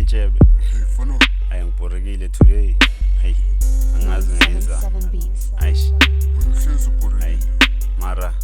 Ntshebe. Mfana. Ayi, ngibhorekile today. Hayi, angazi ngenza. 77 Beats. Ayish. Wena uhlezi Hayi. ubhorekile. Mara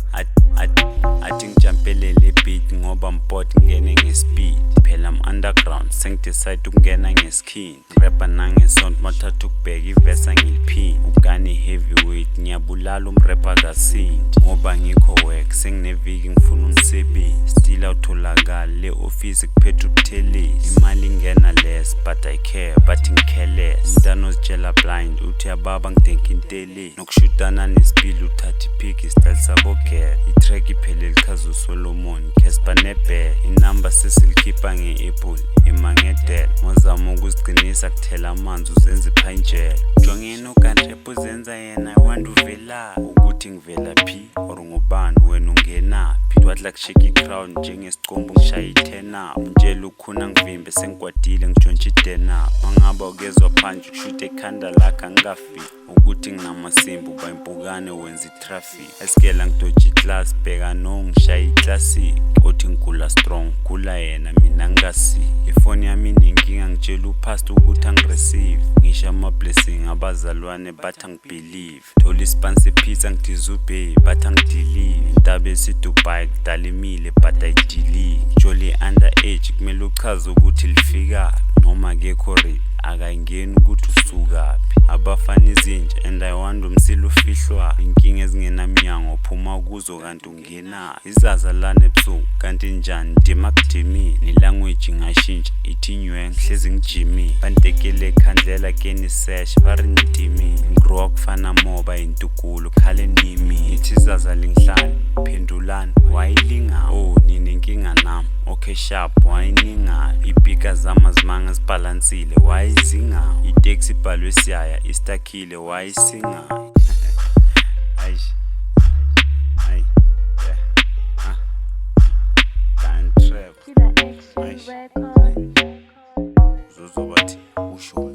athi ngijampele le beat ngoba mpot ngene ngespeed. Phela I'm underground, sengidecide ukungena ngeskhindi. Rapper nangesonto mathatha ukubheka ivesi angiliphindi. Ugani heavyweight ngiyabulala umrapper kasindi. Ngoba ngikho work sengineviki ngifuna umsebenzi. Still awutholakali le office kuphethe ubuthelezi. Imali ingena less but I care but ngicareless. Umntana ozitshela blind uthi ababa ngidinga inteli. Nokushutana nesipili uthatha iphiki style sabo girl. I-track iphele lichaza uSolomon Casper Nebel. Inamba sesilikhipha nge-Apple imangedela. Mozama ukuzigcinisa kuthela amanzi uzenza iphanjela. Jongeni ukantrep uzenza yena wanda uvela ukuthi ngivela phi or ngubani wena ungenaphi. Dwadla kushake i-crown njengesicombo ngishaya i-turn up. Mtshela ukhuna ngivimbe sengikwatile ngitshontshe i-den up. Mangaba ukezwa phansi ukushuta ekhanda lakhe angikafiki. Ukuthi nginamasimba uba impukane wenza i-traffic. Esigela ngidoja i-class bheka no ngishaya i-classic. Uthi ngigula strong gula yena mina ngingasi. Ifoni yami inenkinga ngitshela upastor ukuthi angireceive. Ngisho ama-blessing abazalwane bathi angibelieve. Thola ispansi pizza ngidiza ube bathi angidelive. Intaba esiDubai kudala imile but ayidilive. Jolly under age kumele uchaze ukuthi lifika noma akekho ready akayingeni ukuthi usukaphi. Abafana izinja and I wonder umsila ufihlwa inkinga ezingenamnyango phuma kuzo kanti ungenaphi. Izaza lana ebusuku kanti njani dima kudimile. Ne-language ingashintsha ithi nywe ngihlezi ngijimile. Bantekele ekhandlela keni sesh bari ngidimile. Ngigrowa kufana moba intukulu khale nimi. Ithi izaza lingihlali phendulani wayilinga oh ninenkinga nami okay sharp wayininga ipika zami azimanga zibhalansile wayizinga iteksi ibhalwe siyaya istakile wayisinga. Eish. Ay, yeah. Ah. Gun trap. Killer Action Eish. Records. Uzobathi usho.